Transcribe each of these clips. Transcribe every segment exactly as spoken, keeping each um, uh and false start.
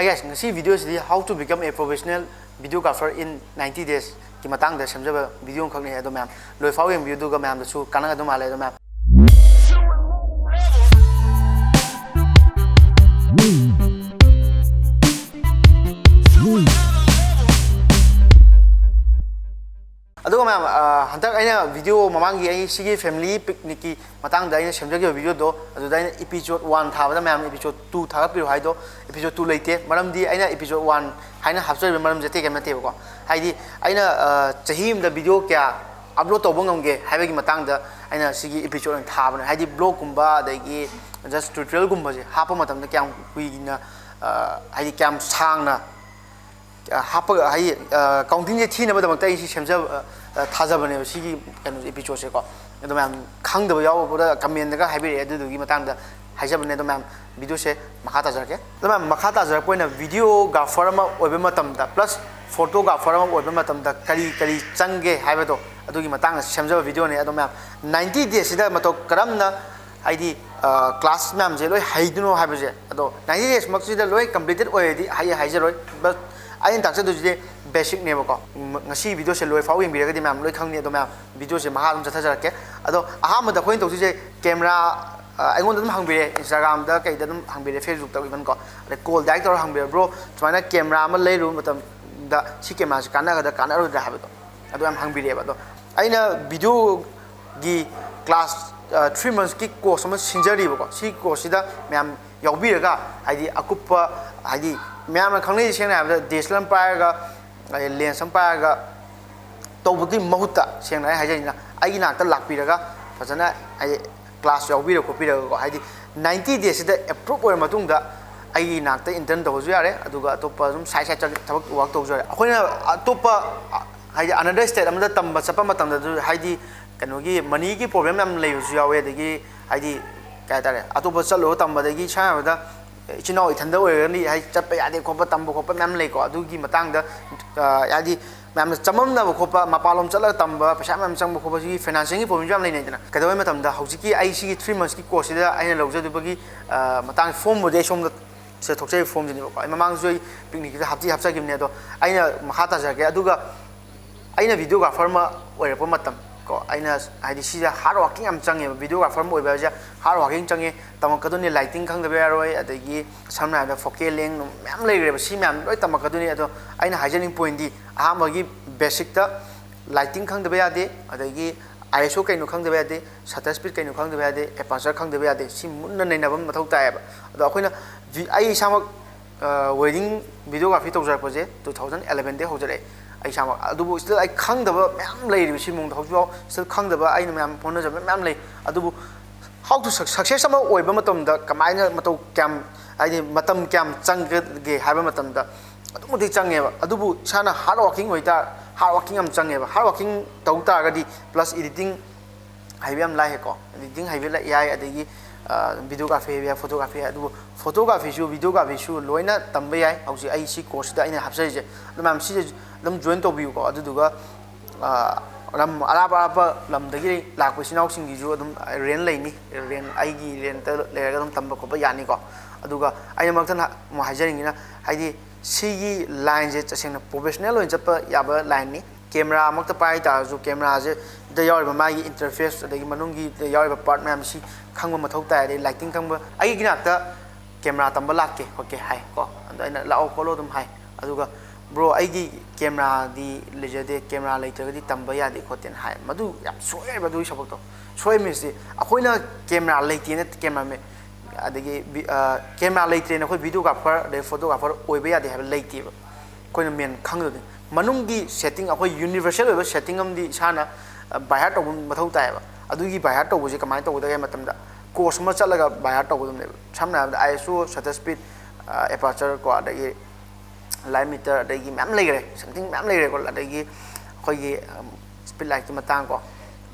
Hey guys, ꯉꯁꯤ video CD how to become a professional videographer in ninety days ꯀꯤ ꯃꯇꯥꯡꯗ ꯁꯦꯝꯖꯕ video ꯑꯃꯈꯛꯅꯤ꯫ ꯑꯗꯣ ꯃꯌꯥꯝ ꯂꯣꯏꯐꯥꯎ ꯌꯦꯡꯕꯤꯌꯨ, ꯑꯗꯨꯒ ꯃꯌꯥꯝꯗꯁꯨ ꯀꯥꯟꯅꯒꯗꯧ ꯃꯥꯜꯂꯦ꯫ ꯑꯗꯣ ꯃꯌꯥꯝ ꯑꯗꯨꯒ ꯃꯌꯥꯝ, ꯑ, ꯍꯟꯗꯛ ꯑꯩꯅ video ꯃꯃꯥꯡꯒꯤ ꯑꯩ ꯁꯤꯒꯤ family picnic ꯀꯤ ꯃꯇꯥꯡꯗ ꯑꯩꯅ ꯁꯦꯝꯖꯈꯤꯕ video ꯗꯣ, ꯑꯗꯨꯗ ꯑꯩꯅ episode one ꯊꯥꯕꯗ ꯃꯌꯥꯝꯅ episode two ꯊꯥꯒꯠꯄꯤꯔꯣ ꯍꯥꯏꯗꯣ, episode two ꯂꯩꯇꯦ꯫ ꯃꯔꯝꯗꯤ ꯑꯩꯅ episode one ꯍꯥꯏꯅ ꯍꯥꯞꯆꯔꯤꯕ ꯃꯔꯝꯁꯦ ꯑꯇꯩ ꯀꯩꯝ ꯅꯠꯇꯦꯕꯀꯣ꯫ ꯍꯥꯏꯗꯤ ꯑꯩꯅ, ꯑ, ꯆꯍꯤ ꯑꯃꯗ video ꯀꯌꯥ upload ꯇꯧꯕ ꯉꯝꯒꯦ ꯍꯥꯏꯕꯒꯤ ꯃꯇꯥꯡꯗ ꯑꯩꯅ ꯁꯤꯒꯤ episode ꯑꯣꯏꯅ ꯊꯥꯕꯅꯦ꯫ ꯍꯥꯏꯗꯤ vlog ꯀꯨꯝꯕ ꯑꯗꯒꯤ just tutorial ꯒꯨꯝꯕꯁꯦ ꯍꯥꯞꯄ ꯃꯇꯝꯗ ꯀꯌꯥꯝ ꯀꯨꯏꯅ, ꯑ, ꯍꯥꯏꯗꯤ ꯀꯌꯥꯝ ꯁꯥꯡꯅ ꯍꯥꯞꯄꯒ, ꯍꯥꯏꯗꯤ, ꯑ, counting ꯁꯦ ꯊꯤꯅꯕꯗꯃꯛꯇ ꯑꯩ ꯁꯤ ꯁꯦꯝꯖꯕ, ꯑ, ꯑ, ꯊꯥꯖꯕꯅꯦꯕ ꯁꯤꯒꯤ ꯀꯩꯅꯣꯁꯦ, episode ꯁꯦꯀꯣ꯫ ꯑꯗꯣ ꯃꯌꯥꯝ ꯈꯪꯗꯕ ꯌꯥꯎꯕꯗ comment ꯇꯒ ꯍꯥꯏꯕꯤꯔꯛꯑꯦ, ꯑꯗꯨꯗꯨꯒꯤ ꯃꯇꯥꯡꯗ ꯍꯥꯏꯖꯕꯅꯦ꯫ ꯑꯗꯣ ꯃꯌꯥꯝ video ꯁꯦ ꯃꯈꯥ ꯇꯥꯖꯔꯛꯀꯦ꯫ ꯑꯗꯣ ꯃꯌꯥꯝ ꯃꯈꯥ ꯇꯥꯖꯔꯛꯄ ꯑꯣꯏꯅ videographer ꯑꯃ ꯑꯣꯏꯕ ꯃꯇꯝꯗ plus photographer ꯑꯃ ꯑꯣꯏꯕ ꯃꯇꯝꯗ ꯀꯔꯤ ꯀꯔꯤ ꯆꯪꯒꯦ ꯍꯥꯏꯕꯗꯣ ꯑꯗꯨꯒꯤ ꯃꯇꯥꯡꯗ ꯁꯦꯝꯖꯕ video ꯅꯦ꯫ ꯑꯗꯣ ꯃꯌꯥꯝ ninety days ꯁꯤꯗ ꯃꯇꯧ ꯀꯔꯝꯅ ꯍꯥꯏꯗꯤ, ꯑ, class ꯃꯌꯥꯝꯁꯦ ꯂꯣꯏ ꯍꯩꯗꯣꯏꯅꯣ ꯍꯥꯏꯕꯁꯦ, ꯑꯗꯣ ninety days ꯃꯛꯁꯤꯗ ꯂꯣꯏ completed ꯑꯣꯏꯔꯗꯤ ꯍꯥꯏ ꯍꯥꯏꯖꯔꯣꯏ꯫ But ꯑꯩꯅ ꯇꯥꯛꯆꯗꯣꯏꯁꯤꯗꯤ basic ꯅꯦꯕꯀꯣ꯫ ꯎꯝ, ꯉꯁꯤ video ꯁꯦ ꯂꯣꯏ ꯐꯥꯎ ꯌꯦꯡꯕꯤꯔꯒꯗꯤ ꯃꯌꯥꯝ ꯂꯣꯏ ꯈꯪꯅꯤ꯫ ꯑꯗꯣ ꯃꯌꯥꯝ video ꯁꯦ ꯃꯈꯥ ꯑꯗꯨꯝ ꯆꯠꯊꯖꯔꯛꯀꯦ꯫ ꯑꯗꯣ ꯑꯍꯥꯟꯕꯗ ꯑꯩꯈꯣꯏꯅ ꯇꯧꯗꯣꯏꯁꯦ camera, ꯑ, ꯑꯩꯉꯣꯟꯗ ꯑꯗꯨꯝ ꯍꯪꯕꯤꯔꯦ, Instagram ꯗ ꯀꯩꯗ ꯑꯗꯨꯝ ꯍꯪꯕꯤꯔꯦ, Facebook ꯇ even ꯀꯣ꯫ ꯑꯗꯩ call direct ꯇꯧꯔ ꯍꯪꯕꯤꯔꯦ, "Bro, ꯁꯨꯃꯥꯏꯅ camera ꯑꯃ ꯂꯩꯔꯨꯕ ꯃꯇꯝꯗ ꯁꯤ camera ꯁꯦ ꯀꯥꯟꯅꯒꯗ꯭ꯔꯥ ꯀꯥꯟꯅꯔꯣꯏꯗ꯭ꯔꯥ?" ꯍꯥꯏꯕꯗꯣ ꯑꯗꯨ ꯌꯥꯝ ꯍꯪꯕꯤꯔꯛꯑꯦꯕ꯫ ꯑꯗꯣ ꯑꯩꯅ video ꯒꯤ class, ꯑ, three months ꯀꯤ course ꯑꯃ ꯁꯤꯟꯖꯔꯤꯕꯀꯣ꯫ ꯁꯤ course ꯁꯤꯗ ꯃꯌꯥꯝ ꯌꯥꯎꯕꯤꯔꯒ, ꯍꯥꯏꯗꯤ ꯑꯀꯨꯞꯄ, ꯍꯥꯏꯗꯤ ꯃꯌꯥꯝꯅ ꯈꯪꯅꯩꯁꯦ ꯁꯦꯡꯅ ꯍꯥꯏꯔꯕꯗ D S L R ꯑꯃ ꯄꯥꯏꯔꯒ, ꯑ, lens ꯑꯃ ꯄꯥꯏꯔꯒ ꯇꯧꯕꯒꯤ ꯃꯍꯨꯠꯇ, ꯁꯦꯡꯅ ꯑꯩ ꯍꯥꯏꯖꯔꯤꯅ, ꯑꯩꯒꯤ ꯅꯥꯛꯇ ꯂꯥꯛꯄꯤꯔꯒ ꯐꯖꯅ, ꯍꯥꯏꯗꯤ class ꯌꯥꯎꯕꯤꯔ ꯈꯣꯠꯄꯤꯔꯒꯀꯣ, ꯍꯥꯏꯗꯤ ninety days ꯁꯤꯗ approve ꯑꯣꯏꯔ ꯃꯇꯨꯡꯗ ꯑꯩꯒꯤ ꯅꯥꯛꯇ intern ꯇꯧꯕꯁꯨ ꯌꯥꯔꯦ, ꯑꯗꯨꯒ ꯑꯇꯣꯞꯄ ꯑꯗꯨꯝ side side ꯆꯠ-, ꯊꯕꯛ work ꯇꯧꯕꯁꯨ ꯌꯥꯔꯦ꯫ ꯑꯩꯈꯣꯏꯅ ꯑꯇꯣꯞꯄ, ꯑ, ꯍꯥꯏꯗꯤ another state ꯑꯃꯗ ꯇꯝꯕ ꯆꯠꯄ ꯃꯇꯝꯗꯁꯨ, ꯍꯥꯏꯗꯤ ꯀꯩꯅꯣꯒꯤ money ꯒꯤ problem ꯌꯥꯝ ꯂꯩꯕꯁꯨ ꯌꯥꯎꯋꯦ, ꯑꯗꯒꯤ ꯍꯥꯏꯗꯤ ꯀꯩ ꯍꯥꯏꯇꯥꯔꯦ, ꯑꯇꯣꯞꯄ ꯆꯠꯂꯨꯔ ꯇꯝꯕꯗꯒꯤ ꯁꯝꯅ ꯍꯥꯏꯔꯕꯗ ꯏꯆꯤꯟ ꯏꯅꯥꯎ ꯏꯊꯟꯗ ꯑꯣꯏꯔꯒꯗꯤ ꯍꯥꯏꯗꯤ ꯆꯠꯄ ꯌꯥꯗꯦ ꯈꯣꯠꯄ ꯇꯝꯕ ꯈꯣꯠꯄ ꯃꯌꯥꯝ ꯂꯩꯀꯣ꯫ ꯑꯗꯨꯒꯤ ꯃꯇꯥꯡꯗ, ꯑ, ꯍꯥꯏꯗꯤ ꯃꯌꯥꯝꯅ ꯆꯃꯝꯅꯕ ꯈꯣꯠꯄ, ꯃꯄꯥꯟꯂꯣꯝ ꯆꯠꯂꯒ ꯇꯝꯕ ꯄꯩꯁꯥ ꯃꯌꯥꯝ ꯆꯪꯕ ꯈꯣꯠꯄ, ꯁꯤꯒꯤ financial ꯒꯤ problem ꯁꯨ ꯌꯥꯝ ꯂꯩꯅꯩꯗꯅ꯫ ꯀꯩꯗꯧꯕꯩ ꯃꯇꯝꯗ ꯍꯧꯖꯤꯛꯀꯤ ꯑꯩ ꯁꯤꯒꯤ three months ꯀꯤ course ꯁꯤꯗ ꯑꯩꯅ ꯂꯧꯖꯗꯣꯏꯕꯒꯤ, ꯑ, ꯃꯇꯥꯡ form ꯕꯨꯗꯤ ꯑꯩ ꯁꯣꯝꯗ ꯁꯤꯗ ꯊꯣꯛꯆꯔꯤꯕ ꯐꯣꯝꯁꯤꯅꯦꯕꯀꯣ꯫ ꯑꯩ ꯃꯃꯥꯡꯁꯨ ꯑꯩ ꯄꯤꯛꯅꯤꯛꯀꯤꯗ ꯍꯥꯞꯇꯤ ꯍꯥꯞꯆꯈꯤꯕꯅꯦ꯫ ꯑꯗꯣ ꯑꯩꯅ ꯃꯈꯥ ꯇꯥꯖꯔꯛꯀꯦ꯫ ꯑꯗꯨꯒ ꯑꯩꯅ videographer ꯑꯃ ꯑꯣꯏꯔꯛꯄ ꯃꯇꯝ ꯀꯣ, ꯑꯩꯅ ꯍꯥꯏꯗꯤ ꯁꯤꯁꯦ hard working ꯌꯥꯝ ꯆꯪꯉꯦꯕ꯫ Videographer ꯑꯃ ꯑꯣꯏꯕ ꯍꯥꯏꯁꯦ hard working ꯆꯪꯉꯦ, ꯇꯝꯃꯛꯀꯗꯣꯏꯅꯤ, lighting ꯈꯪꯗꯕ ꯌꯥꯔꯣꯏ, ꯑꯗꯒꯤ ꯁꯝꯅ ꯍꯥꯏꯔꯕꯗ focal length ꯃꯌꯥꯝ ꯂꯩꯈ꯭ꯔꯦꯕ, ꯁꯤ ꯃꯌꯥꯝ ꯂꯣꯏ ꯇꯝꯃꯛꯀꯗꯣꯏꯅꯤ꯫ ꯑꯗꯣ ꯑꯩꯅ ꯍꯥꯏꯖꯅꯤꯡꯕ pointꯗꯤ ꯑꯍꯥꯟꯕꯒꯤ basicꯇ lighting ꯈꯪꯗꯕ ꯌꯥꯗꯦ, ꯑꯗꯒꯤ ISO ꯀꯩꯅꯣ ꯈꯪꯗꯕ ꯌꯥꯗꯦ, shutter speed ꯀꯩꯅꯣ ꯈꯪꯗꯕ ꯌꯥꯗꯦ, aperture ꯈꯪꯗꯕ ꯌꯥꯗꯦ꯫ ꯁꯤ ꯃꯨꯟꯅ ꯅꯩꯅꯕ ꯑꯃ ꯃꯊꯧ ꯇꯥꯏꯌꯦꯕ꯫ ꯑꯗꯣ ꯑꯩꯈꯣꯏꯅ vi-, ꯑꯩ ꯏꯁꯥꯃꯛ wedding videography ꯇꯧꯖꯔꯛꯄꯁꯦ two thousand elevenꯗꯒꯤ ꯍꯧꯖꯔꯛꯑꯦ ꯑꯩ ꯏꯁꯥꯃꯛ꯫ ꯑꯗꯨꯕꯨ still ꯑꯩ ꯈꯪꯗꯕ ꯃꯌꯥꯝ ꯂꯩꯔꯤꯕ ꯁꯤ ꯃꯑꯣꯡꯗ ꯍꯧꯖꯤꯛꯐꯥꯎ still ꯈꯪꯗꯕ ꯑꯩꯅ ꯃꯌꯥꯝ ꯍꯣꯠꯅꯖꯕ ꯃꯌꯥꯝ ꯂꯩ꯫ ꯑꯗꯨꯕꯨ how to suc-, success ꯑꯃ ꯑꯣꯏꯕ ꯃꯇꯝꯗ ꯀꯃꯥꯏꯅ ꯃꯇꯧ ꯀꯌꯥꯝ, ꯍꯥꯏꯗꯤ ꯃꯇꯝ ꯀꯌꯥꯝ ꯆꯪꯒꯗꯒꯦ ꯍꯥꯏꯕ ꯃꯇꯝꯗ ꯑꯗꯨꯛ ꯃꯇꯤꯛ ꯆꯪꯉꯦꯕ꯫ ꯑꯗꯨꯕꯨ ꯏꯁꯥꯅ hard working ꯑꯣꯏꯇꯥꯔ-, hard working ꯌꯥꯝ ꯆꯪꯉꯦꯕ꯫ Hard working ꯇꯧ ꯇꯥꯔꯒꯗꯤ plus editing ꯍꯩꯕ ꯌꯥꯝ ꯂꯥꯏꯍꯦꯀꯣ꯫ Editing ꯍꯩꯕ ꯂ-, ꯌꯥꯏ, ꯑꯗꯒꯤ videography ꯍꯩꯕ ꯌꯥꯏ, photography ꯍꯩ꯫ ꯑꯗꯨꯕꯨ photographyꯁꯨ videographyꯁꯨ ꯂꯣꯏꯅ ꯇꯝꯕ ꯌꯥꯏ꯫ ꯍꯧꯖꯤꯛ ꯑꯩ ꯁꯤ courseꯁꯤꯗ ꯑꯩꯅ ꯍꯥꯞꯆꯔꯤꯁꯦ꯫ ꯑꯗꯨ ꯃꯌꯥꯝ ꯁꯤꯁꯦ ꯑꯗꯨꯝ join ꯇꯧꯕꯤꯌꯨꯀꯣ꯫ ꯑꯗꯨꯗꯨꯒ ꯂꯝ ꯑꯔꯥꯞ ꯑꯔꯥꯞꯄ ꯂꯝꯗꯒꯤ ꯂꯥꯛꯄ ꯏꯆꯤꯟ ꯏꯅꯥꯎꯁꯤꯡꯒꯤꯁꯨ ꯑꯗꯨꯝ rent ꯂꯩꯅꯤ꯫ Rent, ꯑꯩꯒꯤ rentꯇ ꯂꯩꯔꯒ ꯑꯗꯨꯝ ꯇꯝꯕ ꯈꯣꯠꯄ ꯌꯥꯅꯤꯀꯣ꯫ ꯑꯗꯨꯒ ꯑꯩꯅ ꯃꯊꯪ ꯑꯃꯨꯛ ꯍꯥꯏꯖꯅꯤꯡꯉꯤꯅ, ꯍꯥꯏꯗꯤ ꯁꯤꯒꯤ lineꯁꯦ ꯇꯁꯦꯡꯅ professional ꯑꯣꯏꯅ ꯆꯠꯄ ꯌꯥꯕ lineꯅꯤ꯫ Cameraꯃꯛꯇ ꯄꯥꯏ ꯇꯥꯔꯁꯨ cameraꯁꯦ ꯗ ꯌꯥꯎꯔꯤꯕ ꯃꯥꯒꯤ interface ꯑꯗꯒꯤ ꯃꯅꯨꯡꯒꯤ ꯌꯥꯎꯔꯤꯕ part ꯃꯌꯥꯝꯁꯤ ꯈꯪꯕ ꯃꯊꯧ ꯇꯥꯏ꯫ ꯑꯗꯩ lighting ꯈꯪꯕ, ꯑꯩꯒꯤ ꯅꯥꯛꯇ camera ꯇꯝꯕ ꯂꯥꯛꯀꯦ ꯈꯣꯠꯀꯦ ꯍꯥꯏ ꯀꯣ꯫ ꯑꯗꯣ ꯑꯩꯅ ꯂꯥꯛꯑꯣ ꯈꯣꯠꯂꯣ ꯑꯗꯨꯝ ꯍꯥꯏ꯫ ꯑꯗꯨꯒ "Bro, ꯑꯩꯒꯤ cameraꯗꯤ ꯂꯩꯖꯗꯦ, camera ꯂꯩꯇ꯭ꯔꯒꯗꯤ ꯇꯝꯕ ꯌꯥꯗꯦ" ꯈꯣꯠꯇꯦꯅ ꯍꯥꯏ꯫ ꯃꯗꯨ ꯌꯥꯝ ꯁꯣꯏ ꯍꯥꯏꯕ ꯑꯗꯨꯒꯤ ꯊꯕꯛꯇꯣ꯫ ꯁꯣꯏ meansꯇꯤ ꯑꯩꯈꯣꯏꯅ camera ꯂꯩꯇꯦꯅ cameraman, ꯑꯗꯒꯤ vi-, camera ꯂꯩꯇ꯭ꯔꯦꯅ ꯑꯩꯈꯣꯏ videographer ꯑꯗꯩ photographer ꯑꯣꯏꯕ ꯌꯥꯗꯦ ꯍꯥꯏꯕ ꯂꯩꯇꯦꯕ꯫ ꯑꯩꯈꯣꯏꯅ main ꯈꯪꯒꯗꯕꯅꯤ꯫ ꯃꯅꯨꯡꯒꯤ setting, ꯑꯩꯈꯣꯏ universal ꯑꯣꯏꯕ setting ꯑꯃꯗꯤ ꯏꯁꯥꯅ by heart ꯇꯧꯕ ꯃꯊꯧ ꯇꯥꯏꯌꯦꯕ꯫ ꯑꯗꯨꯒꯤ by heart ꯇꯧꯕꯁꯦ ꯀꯃꯥꯏꯅ ꯇꯧꯒꯗꯒꯦ ꯍꯥꯏꯕ ꯃꯇꯝꯗ course ꯑꯃ ꯆꯠꯂꯒ by heart ꯇꯧꯒꯗꯕꯅꯦꯕ꯫ ꯁꯝꯅ ꯍꯥꯏꯔꯕꯗ ISO, shutter speed, aperture ꯀꯣ, ꯑꯗꯒꯤ light meter, ꯑꯗꯒꯤ ꯃꯌꯥꯝ ꯂꯩꯈ꯭ꯔꯦ, something ꯃꯌꯥꯝ ꯂꯩꯈ꯭ꯔꯦꯀꯣ꯫ ꯑꯗꯒꯤ ꯑꯩꯈꯣꯏꯒꯤ speed lightꯀꯤ ꯃꯇꯥꯡ ꯀꯣ,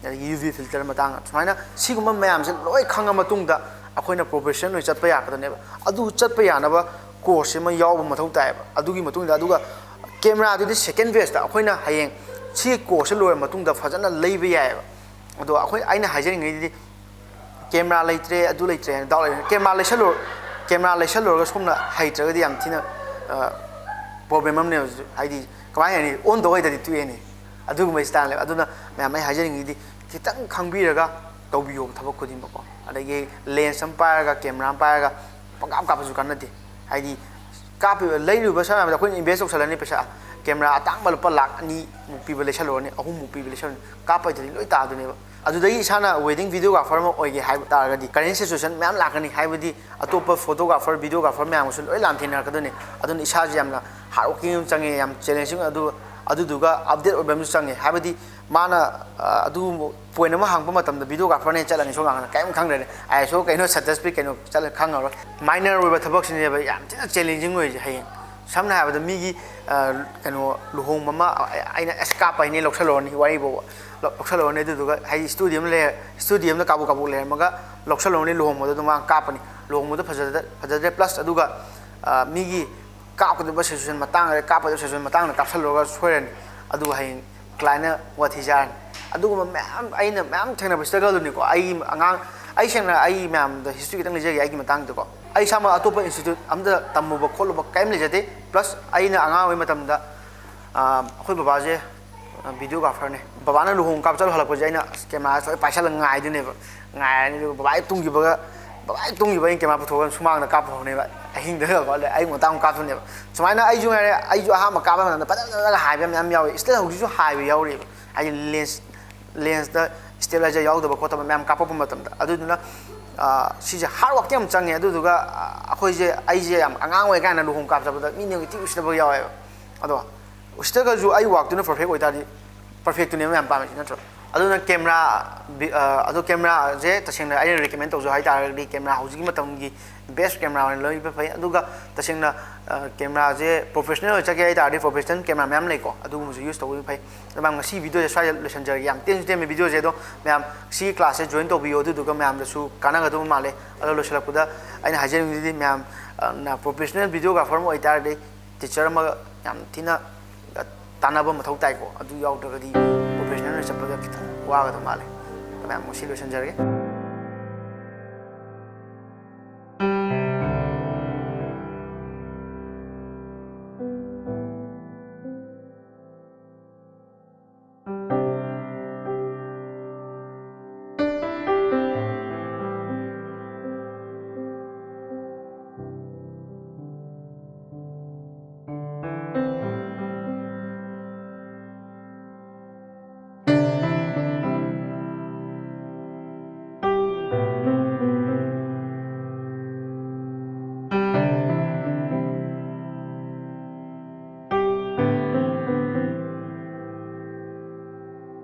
ꯑꯗꯒꯤ UV filter ꯃꯇꯥꯡ, ꯁꯨꯃꯥꯏꯅ ꯁꯤꯒꯨꯝꯕ ꯃꯌꯥꯝꯁꯦ ꯂꯣꯏ ꯈꯪꯉ ꯃꯇꯨꯡꯗ ꯑꯩꯈꯣꯏꯅ professional ꯑꯣꯏꯅ ꯆꯠꯄ ꯌꯥꯔꯛꯀꯗꯕꯅꯦꯕ꯫ ꯑꯗꯨ ꯆꯠꯄ ꯌꯥꯅꯕ course ꯑꯃ ꯌꯥꯎꯕ ꯃꯊꯧ ꯇꯥꯏꯌꯦꯕ꯫ ꯑꯗꯨꯒꯤ ꯃꯇꯨꯡꯗ, ꯑꯗꯨꯒ cameraꯗꯨꯗꯤ second phaseꯇ ꯑꯩꯈꯣꯏꯅ ꯍꯌꯦꯡ ꯁꯤ course ꯂꯣꯏꯔ ꯃꯇꯨꯡꯗ ꯐꯖꯅ ꯂꯩꯕ ꯌꯥꯏꯌꯦꯕ꯫ ꯑꯗꯣ ꯑꯩꯈꯣꯏ, ꯑꯩꯅ ꯍꯥꯏꯖꯅꯤꯡꯉꯤꯗꯤ camera ꯂꯩꯇ꯭ꯔꯦ, ꯑꯗꯨ ꯂꯩꯇ꯭ꯔꯦ ꯍꯥꯏꯅ doubt ꯂꯩꯔꯦ꯫ Camera ꯂꯩꯁꯜꯂꯨ, ꯀꯦꯃꯦꯔꯥ ꯂꯩꯁꯜꯂꯨꯔꯒ ꯁꯣꯝꯅ ꯍꯩꯇ꯭ꯔꯒꯗꯤ ꯌꯥꯝ ꯊꯤꯅ ꯄ꯭ꯔꯣꯕ꯭ꯂꯦꯝ ꯑꯃꯅꯦꯕ꯫ ꯍꯥꯏꯗꯤ ꯀꯃꯥꯏꯅ ꯍꯥꯏꯅꯤ, ꯑꯣꯟ ꯇꯧ ꯍꯩꯇ꯭ꯔꯗꯤ ꯇꯣꯛꯑꯦꯅꯦ꯫ ꯑꯗꯨꯒꯨꯝꯕ ꯏꯁꯇꯥꯏꯜꯅꯦꯕ꯫ ꯑꯗꯨꯅ ꯃꯌꯥꯝ, ꯑꯩ ꯍꯥꯏꯖꯅꯤꯡꯉꯤꯗꯤ, ꯈꯤꯇꯪ ꯈꯪꯕꯤꯔꯒ ꯇꯧꯕꯤꯌꯣꯕ ꯊꯕꯛ ꯈꯨꯗꯤꯡꯃꯛꯀꯣ꯫ ꯑꯗꯒꯤ ꯂꯦꯟꯁ ꯑꯃ ꯄꯥꯏꯔꯒ, ꯀꯦꯃꯦꯔꯥ ꯑꯃ ꯄꯥꯏꯔꯒ ꯄꯪꯀꯥꯞ ꯀꯥꯞꯄꯁꯨ ꯀꯥꯟꯅꯗꯦ꯫ ꯍꯥꯏꯗꯤ ꯀꯥꯞꯄꯤꯕ, ꯂꯩꯔꯨꯕ, ꯁꯝꯅ ꯍꯥꯏꯔꯕꯗ ꯑꯩꯈꯣꯏꯅ ꯏꯟꯚꯦꯁ ꯇꯧꯁꯜꯂꯅꯤ ꯄꯩꯁꯥ, ꯀꯦꯃꯦꯔꯥ ꯑꯇꯥꯡꯕ ꯂꯨꯄꯥ ꯂꯥꯛ ꯑꯅꯤꯃꯨꯛ ꯄꯤꯕ ꯂꯩꯁꯜꯂꯨꯔꯅꯤ, ꯑꯍꯨꯝꯃꯨꯛ ꯄꯤꯕ ꯂꯩꯁꯜꯂꯨꯔꯅꯤ, ꯀꯥꯞꯄ ꯍꯩꯇ꯭ꯔꯗꯤ ꯂꯣꯏ ꯇꯥꯗꯣꯏꯅꯦꯕ꯫ ꯑꯗꯨꯗꯒꯤ ꯏꯁꯥꯅ ꯋꯦꯗꯤꯡ ꯚꯤꯗꯤꯑꯣꯒ꯭ꯔꯥꯐꯔ ꯑꯃ ꯑꯣꯏꯒꯦ ꯍꯥꯏꯕ ꯇꯥꯔꯒꯗꯤ ꯀꯔꯦꯟ ꯁꯤꯆꯨꯋꯦꯁꯟ ꯃꯌꯥꯝ ꯂꯥꯛꯀꯅꯤ꯫ ꯍꯥꯏꯕꯗꯤ ꯑꯇꯣꯞꯄ ꯐꯣꯇꯣꯒ꯭ꯔꯥꯐꯔ, ꯚꯤꯗꯤꯑꯣꯒ꯭ꯔꯥꯐꯔ ꯃꯌꯥꯝꯒꯁꯨ ꯂꯣꯏ ꯂꯥꯟꯊꯦꯡꯅꯔꯛꯀꯗꯣꯏꯅꯤ꯫ ꯑꯗꯨꯅ ꯏꯁꯥꯁꯦ ꯌꯥꯝꯅ ꯍꯥꯔꯗ ꯋꯥꯔꯀꯤꯡ ꯑꯃ ꯆꯪꯉꯦ, ꯌꯥꯝ ꯆꯦꯂꯦꯟꯖꯤꯡ ꯑꯗꯨ, ꯑꯗꯨꯗꯨꯒ ꯑꯞꯗꯦꯠ ꯑꯣꯏꯕ ꯑꯃꯁꯨ ꯆꯪꯉꯦ꯫ ꯍꯥꯏꯕꯗꯤ ꯃꯥꯅ, ꯑ, ꯑꯗꯨꯒꯨꯝꯕ ꯄꯣꯏꯟ ꯑꯃ ꯍꯥꯡꯉꯛꯄ ꯃꯇꯝꯗ ꯚꯤꯗꯤꯑꯣꯒ꯭ꯔꯥꯐꯔꯅꯦ ꯆꯠꯂꯅꯤ, ꯁꯣꯝ ꯅꯥꯀꯟꯗ ꯀꯔꯤꯝ ꯈꯪꯗ꯭ꯔꯦꯅꯦ, ꯑꯥꯏ ꯑꯦꯁ ꯑꯣ ꯀꯩꯅꯣ, ꯁꯇꯔ ꯁ꯭ꯄꯤꯠ ꯀꯩꯅꯣ ꯆꯠꯂ ꯈꯪꯉꯔꯣꯏ꯫ ꯃꯥꯏꯅꯔ ꯑꯣꯏꯕ ꯊꯕꯛꯁꯤꯅꯦꯕ ꯌꯥꯝ ꯊꯤꯅ ꯆꯦꯂꯦꯟꯖꯤꯡ ꯑꯣꯏꯔꯤꯁꯦ꯫ ꯍꯌꯦꯡ ꯁꯝꯅ ꯍꯥꯏꯔꯕꯗ ꯃꯤꯒꯤ, ꯑ, ꯀꯩꯅꯣ, ꯂꯨꯍꯣꯡꯕ ꯑꯃ, ꯑ-, ꯑꯩꯅ ꯑꯁ ꯀꯥꯞꯄ ꯍꯩꯅꯦ ꯂꯧꯁꯜꯂꯨꯔꯅꯤ, ꯋꯥꯔꯤꯕꯣꯕ꯫ ꯂꯧ-, ꯂꯧꯁꯜꯂꯨꯔꯅꯤ, ꯑꯗꯨꯗꯨꯒ ꯍꯥꯏꯗꯤ ꯁ꯭ꯇꯨꯗꯤꯑꯣ ꯑꯃ ꯂꯩ, ꯁ꯭ꯇꯨꯗꯤꯑꯣ ꯑꯃꯗ ꯀꯥꯕꯣꯛ ꯀꯥꯕꯣꯛ ꯂꯩꯔꯝꯃꯒ ꯂꯧꯁꯜꯂꯨꯔꯅꯤ, ꯂꯨꯍꯣꯡꯕꯗ ꯑꯗꯨꯝ ꯃꯥ ꯀꯥꯞꯄꯅꯤ꯫ ꯂꯨꯍꯣꯡꯕꯗ ꯐꯖꯗ-, ꯐꯖꯗ꯭ꯔꯦ, ꯄ꯭ꯂꯁ ꯑꯗꯨꯒ, ꯑ, ꯃꯤꯒꯤ ꯀꯥꯞꯀꯗꯕ ꯁꯤꯆꯨꯋꯦꯁꯟ ꯃꯇꯥꯡ, ꯑꯗꯩ ꯀꯥꯞꯀꯗꯕ ꯁꯤꯆꯨꯋꯦꯁꯟ ꯃꯇꯥꯡꯗ ꯀꯥꯞꯁꯜꯂꯨꯔꯒ ꯁꯣꯏꯔꯅꯤ꯫ ꯑꯗꯨꯒ ꯍꯌꯦꯡ ꯀ꯭ꯂꯥꯏꯟꯅ ꯋꯥꯊꯤ ꯆꯥꯔꯅꯤ꯫ ꯑꯗꯨꯒꯨꯝꯕ ꯃꯌꯥꯝ ꯑꯩꯅ ꯃꯌꯥꯝ ꯊꯦꯡꯅꯕ ꯁ꯭ꯇ꯭ꯔꯒꯜꯗꯨꯅꯤꯀꯣ꯫ ꯑꯩꯒꯤ ꯑꯉꯥꯡ, ꯑꯩ ꯁꯦꯡꯅ ꯑꯩ ꯃꯌꯥꯝꯗ ꯍꯤꯁꯇ꯭ꯔꯤ ꯈꯤꯇꯪ ꯂꯤꯖꯒꯦ ꯑꯩꯒꯤ ꯃꯇꯥꯡꯗꯀꯣ꯫ ꯑꯩ ꯏꯁꯥꯃꯛ ꯑꯇꯣꯞꯄ ꯏꯟꯁꯇꯤꯇ꯭ꯌꯨꯠ ꯑꯝꯇ ꯇꯝꯃꯨꯕ ꯈꯣꯠꯂꯨꯕ ꯀꯔꯤꯝ ꯂꯩꯖꯗꯦ꯫ ꯄ꯭ꯂꯁ ꯑꯩꯅ ꯑꯉꯥꯡ ꯑꯣꯏꯔꯤ ꯃꯇꯝꯗ, ꯑ, ꯑꯩꯈꯣꯏ ꯕꯕꯥꯁꯦ, ꯑ, ꯚꯤꯗꯤꯑꯣꯒ꯭ꯔꯥꯐꯔꯅꯦ꯫ ꯕꯕꯥꯅ ꯂꯨꯍꯣꯡ ꯀꯥꯞ ꯆꯠꯂꯨ ꯍꯜꯂꯛꯄꯁꯦ ꯑꯩꯅ ꯀꯦꯃꯦꯔꯥꯁꯦ ꯂꯣꯏ ꯄꯥꯏꯁꯜꯂꯒ ꯉꯥꯏꯗꯣꯏꯅꯦꯕ꯫ ꯉꯥꯏꯔꯅꯤ, ꯑꯗꯨꯒ ꯕꯕꯥ ꯍꯦꯛ ꯇꯨꯝꯈꯤꯕꯒ, ꯕꯕꯥ ꯍꯦꯛ ꯇꯨꯝꯈꯤꯕ ꯑꯩꯅ ꯀꯦꯃꯦꯔꯥ ꯄꯨꯊꯣꯛꯑꯒ ꯁꯨꯃꯥꯡꯗ ꯀꯥꯞꯄ ꯍꯧꯔꯅꯦꯕ꯫ ꯑꯍꯤꯡꯗꯒ ꯈꯣꯠꯂꯦ ꯑꯌꯨꯛ ꯉꯟꯇꯥ ꯑꯃꯨꯛ ꯀꯥꯞꯇꯣꯏꯅꯦꯕ꯫ ꯁꯨꯃꯥꯏꯅ ꯑꯩꯁꯨ ꯉꯥꯏꯔꯦ, ꯑꯩꯁꯨ ꯑꯍꯥꯟꯕ ꯀꯥꯞꯄ ꯃꯇꯝꯗ ꯐꯖ ꯐꯖꯅꯒ ꯍꯥꯏꯕ ꯃꯌꯥꯝ ꯌꯥꯎꯋꯦ꯫ ꯁ꯭ꯇꯤꯜ ꯍꯧꯖꯤꯛꯁꯨ ꯍꯥꯏꯕ ꯌꯥꯎꯔꯤꯕ꯫ ꯍꯥꯏꯗꯤ ꯂꯦꯟꯁ, ꯂꯦꯟꯁꯇ ꯁ꯭ꯇꯦꯕꯤꯂꯥꯏꯖꯔ ꯌꯥꯎꯗꯕ ꯈꯣꯠꯇꯕ ꯃꯌꯥꯝ ꯀꯥꯞꯄꯛꯄ ꯃꯇꯝꯗ꯫ ꯑꯗꯨꯗꯨꯅ, ꯑ, ꯁꯤꯁꯦ ꯍꯥꯔꯗ ꯋꯥꯔꯛꯇꯤ ꯌꯥꯝ ꯆꯪꯉꯦ꯫ ꯑꯗꯨꯗꯨꯒ, ꯑ, ꯑꯩꯈꯣꯏꯁꯦ, ꯑꯩꯁꯦ ꯌꯥꯝ ꯑꯉꯥꯡ ꯑꯣꯏꯔꯤꯀꯥꯟꯗ ꯂꯨꯍꯣꯡ ꯀꯥꯞ ꯆꯠꯄꯗ ꯃꯤꯅ ꯊꯤ ꯎꯁꯤꯠꯇꯕ ꯌꯥꯎꯋꯦꯕ꯫ ꯑꯗꯣ ꯎꯁꯤꯠꯇ꯭ꯔꯒꯁꯨ ꯑꯩ ꯋꯥꯛꯇꯨꯅ ꯄꯔꯐꯦꯛ ꯑꯣꯏꯇꯥꯔꯗꯤ ꯄꯔꯐꯦꯛꯇꯨꯅꯦꯕ ꯃꯌꯥꯝ ꯄꯥꯝꯃꯤꯁꯤ ꯅꯠꯇ꯭ꯔꯣ? ꯑꯗꯨꯅ ꯀꯦꯃꯦꯔꯥ, ꯕꯤ-, ꯑ, ꯑꯗꯣ ꯀꯦꯃꯦꯔꯥꯁꯦ ꯇꯁꯦꯡꯅ ꯑꯩꯅ ꯔꯤꯀꯃꯦꯟ ꯇꯧꯖꯧ ꯍꯥꯏ ꯇꯥꯔꯒꯗꯤ ꯀꯦꯃꯦꯔꯥ ꯍꯧꯖꯤꯛꯀꯤ ꯃꯇꯝꯒꯤ ꯕꯦꯁ ꯀꯦꯃꯦꯔꯥ ꯑꯣꯏꯅ ꯂꯧꯕ ꯐꯩ꯫ ꯑꯗꯨꯒ ꯇꯁꯦꯡꯅ, ꯑ, ꯀꯦꯃꯦꯔꯥꯁꯦ ꯄ꯭ꯔꯣꯐꯦꯁꯅꯦꯜ ꯑꯣꯏꯅ ꯆꯠꯀꯦ ꯍꯥꯏ ꯇꯥꯔꯗꯤ ꯄ꯭ꯔꯣꯐꯦꯁꯅꯦꯜ ꯀꯦꯃꯦꯔꯥ ꯃꯌꯥꯝ ꯂꯩꯀꯣ, ꯑꯗꯨꯒꯨꯝꯕꯁꯨ ꯌꯨꯁ ꯇꯧꯕ ꯐꯩ꯫ ꯑꯗꯣ ꯃꯌꯥꯝ ꯉꯁꯤ ꯚꯤꯗꯤꯑꯣꯁꯦ ꯁ꯭ꯋꯥꯏꯗ ꯂꯣꯏꯁꯤꯟꯖꯔꯒꯦ꯫ ꯌꯥꯝ ꯇꯦꯟꯁꯨ ꯇꯦꯟꯕ ꯚꯤꯗꯤꯑꯣꯁꯦ, ꯑꯗꯣ ꯃꯌꯥꯝ ꯁꯤꯒꯤ ꯀ꯭ꯂꯥꯁꯁꯦ ꯖꯣꯏꯟ ꯇꯧꯕꯤꯌꯣ, ꯑꯗꯨꯗꯨꯒ ꯃꯌꯥꯝꯗꯁꯨ ꯀꯥꯟꯅꯒꯗꯕ ꯃꯥꯜꯂꯦ꯫ ꯑꯗꯣ ꯂꯣꯏꯁꯤꯜꯂꯛꯄꯗ ꯑꯩꯅ ꯍꯥꯏꯖꯅꯤꯡꯕꯗꯤ ꯃꯌꯥꯝ, ꯑ, ꯅ ꯄ꯭ꯔꯣꯐꯦꯁꯅꯦꯜ ꯚꯤꯗꯤꯑꯣꯒ꯭ꯔꯥꯐꯔ ꯑꯃ ꯑꯣꯏꯇꯥꯔꯗꯤ ꯇꯤꯆꯔ ꯑꯃꯒ ꯌꯥꯝ ꯊꯤꯅ ꯇꯥꯟꯅꯕ ꯃꯊꯧ ꯇꯥꯏꯀꯣ꯫ ꯑꯗꯨ ꯌꯥꯎꯗ꯭ꯔꯒꯗꯤ ꯄ꯭ꯔꯣꯐꯦꯁꯅꯦꯜ ꯑꯣꯏꯅ ꯆꯠꯄꯗ ꯈꯤꯇꯪ ꯋꯥꯒꯗꯕ ꯃꯥꯜꯂꯦ꯫ ꯃꯌꯥꯝ ꯉꯁꯤ ꯂꯣꯏꯁꯤꯟꯖꯔꯒꯦ꯫